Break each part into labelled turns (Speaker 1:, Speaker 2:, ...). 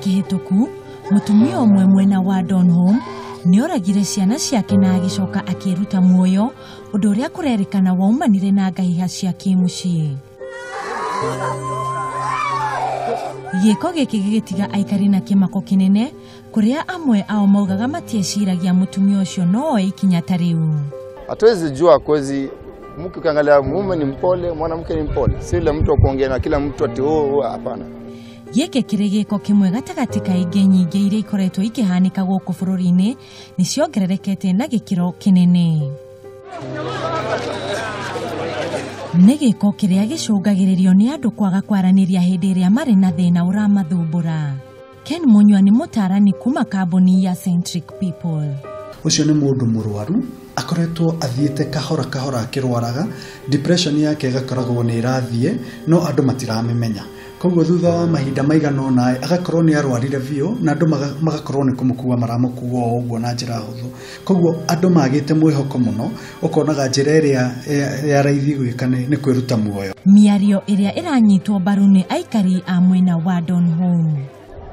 Speaker 1: kĩhĩtũku, mũtumia ũmwe mwena wa Donholm nĩoragire ciana ciake na agĩcoka akĩruta muoyo, ũndũ ũrĩa kũrerĩkana waumanire na ngahiha cia kĩmũciĩ. Gĩko gĩkĩ gĩgĩtiga aikari na kĩmako kĩnene, kũrĩa amwe ao maugaga matieciragia mũtumia ũcio no oe ikinya ta rĩu.
Speaker 2: Hatuwezi jua kozi mke ukiangalia mume ni mpole, mwanamke ni mpole. Si yule mtu wa kuongea na kila mtu ati oh hapana.
Speaker 1: Gĩkĩ kĩrĩ gĩko kĩmwe gatagatĩ ka ingĩ nyingĩ iria ikoretwo ikĩhanĩka gũkũ bũrũri-inĩ nĩ ciongererekete na gĩkĩro kĩnene. Nĩ gĩko kĩrĩa gĩcũngagĩrĩrio nĩ andũ kwaga kwaranĩria hĩndĩ ĩrĩa marĩ na thĩna ũramathumbũra. Ken Munyua nĩ mũtaarani kuma kambuni ya Centric People.
Speaker 3: Ũcio nĩ mũndũ mũrwaru akoretwo athiĩte kahora kahora akĩrwaraga, depression yake ĩgakoragwo nĩ ĩrathiĩ no andũ matiramĩmenya. Koguo thutha wa mahinda maigana ũna agakorwo nĩ arwarire biũ na andũ magakorwo nĩ kũmũkua maramũkua o ũguo na njĩra hũthũ. Koguo andũ magĩte mwĩhoko mũno, ũkonaga njĩra ĩrĩa ya raithi gwĩka nĩ kwĩruta muoyo.
Speaker 1: Mĩario ĩrĩa ĩranyitwo mbaru nĩ aikari a mwena wa Donholm.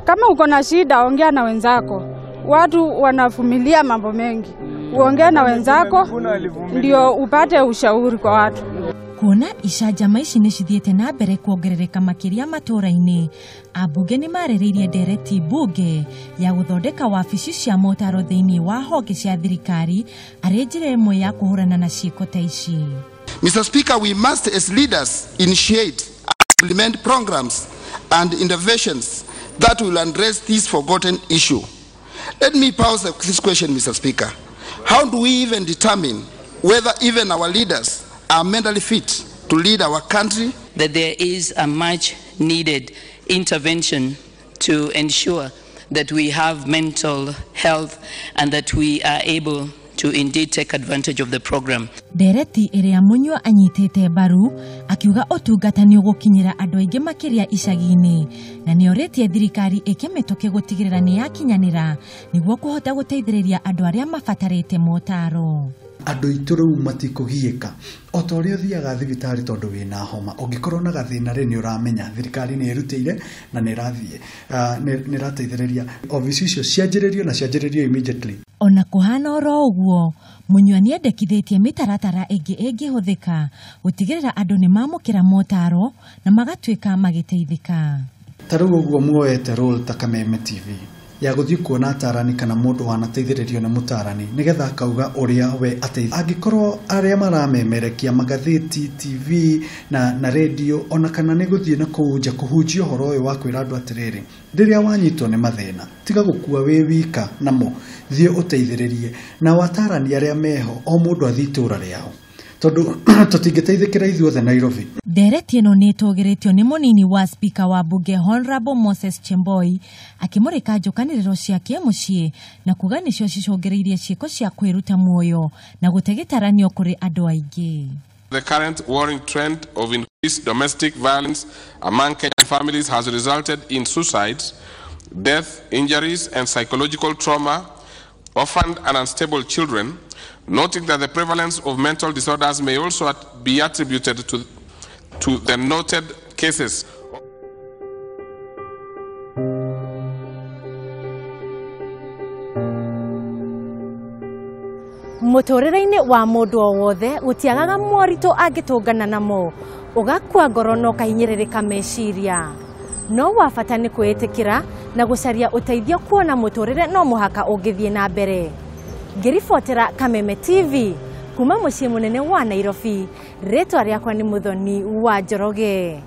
Speaker 4: Kama uko na shida ongea na wenzako. Watu wanavumilia mambo mengi. Uongee na wenzako ndio upate ushauri kwa watu.
Speaker 1: Kuona icanjama ici nĩ cithiĩte na mbere kuongerereka makĩria matũũra-inĩ, ambunge nĩ marĩrĩirie ndereti mbunge ya gũthondeka wabici cia motaro thĩinĩ wa honge cia thirikari arĩ njĩra ĩmwe ya kũhũrana na ciĩko ta ici.
Speaker 5: Mr. Speaker, we must as leaders initiate and implement programs and interventions that will address this forgotten issue. Let me pose this question, Mr. Speaker. How do we even determine whether even our leaders are mentally fit to lead our country?
Speaker 6: That there is a much needed intervention to ensure that we have mental health and that we are able to indeed take advantage of the program.
Speaker 1: Ndereti ĩrĩa Munyua anyitĩte mbaru akiuga ũtungata nĩ ũgũkinyĩra andũ aingĩ makĩria icagi-inĩ na nĩorĩtie thirikari ĩke mĩtũkĩ gũtigĩrĩra nĩ yakinyanĩra nĩguo kũhota gũteithĩrĩria andũ arĩa mabatarĩte motaro.
Speaker 3: Andũ aitũ rĩu matikũgiĩka o ta ũrĩa ũthiaga thibitarĩ tondũ wĩna homa, ũngĩkorwo na gathĩna rĩ nĩ ũramenya thirikari nĩ ĩrutĩire na nĩ ĩrathiĩ nĩ ĩrateithĩrĩria. Obici icio cianjĩrĩrio na cianjĩrĩrio immediately.
Speaker 1: Ona kũhana oro ũguo, Munyua nĩendekithĩtie mĩtaratara ĩngĩ ĩngĩhũthĩka gũtigĩrĩra andũ nĩ mamũkĩra motaro na magatuĩka magĩteithĩka.
Speaker 3: Ta rĩu ũguo muoete role ta Kameme TV ya gũthiĩ kuona atarani kana mũndũ wanateithĩrĩrio nĩ mũtarani nĩgetha akauga ũrĩa we ateithia. Angĩkorwo arĩa maramemerekia magathĩti, TV na radio ona kana nĩ gũthiĩ na kũu nja kũhunjia ũhoro ũyũ wa kwĩra andũ atĩrĩrĩ, rĩrĩa wanyitwo nĩ mathĩna tiga gũkua wĩ wika namo, thiĩ ũteithĩrĩrie. Na watarani arĩa meho o mũndũ athiĩ itũũra rĩao tondũ tũtingĩteithĩkĩra ithuothe Nairobi.
Speaker 1: Ndereti ĩno nĩ ĩtũgĩrĩtio nĩ mũnini wa spika wa bunge Honorable Moses Chemboi akĩmũrĩka njũkanĩrĩro cia kĩmũciĩ na kuga nĩcio cicũngĩrĩirie ciĩko cia kwĩruta muoyo na gũte gĩtaranio kũrĩ andũ aingĩ.
Speaker 7: The current worrying trend of increased domestic violence among Kenyan families has resulted in suicides, death, injuries and psychological trauma, orphaned and unstable children, noting that the prevalence of mental disorders may also be attributed to the noted cases.
Speaker 1: Mũtũrĩre-inĩ wa mũndũ o wothe gũtiagaga moritũ angĩtũngana namo, ũgakua ngoro na ũkahinyĩrĩrĩka meciria. No wa bata nĩ kwĩĩtĩkĩra na gũcaria ũteithio kuona mũtũrĩre no mũhaka ũngĩthiĩ na mbere. Ngĩribotera Kameme TV kuma mũciĩ mũnene wa Nairobi, rĩtwa rĩakwa nĩ Muthoni wa Njoroge.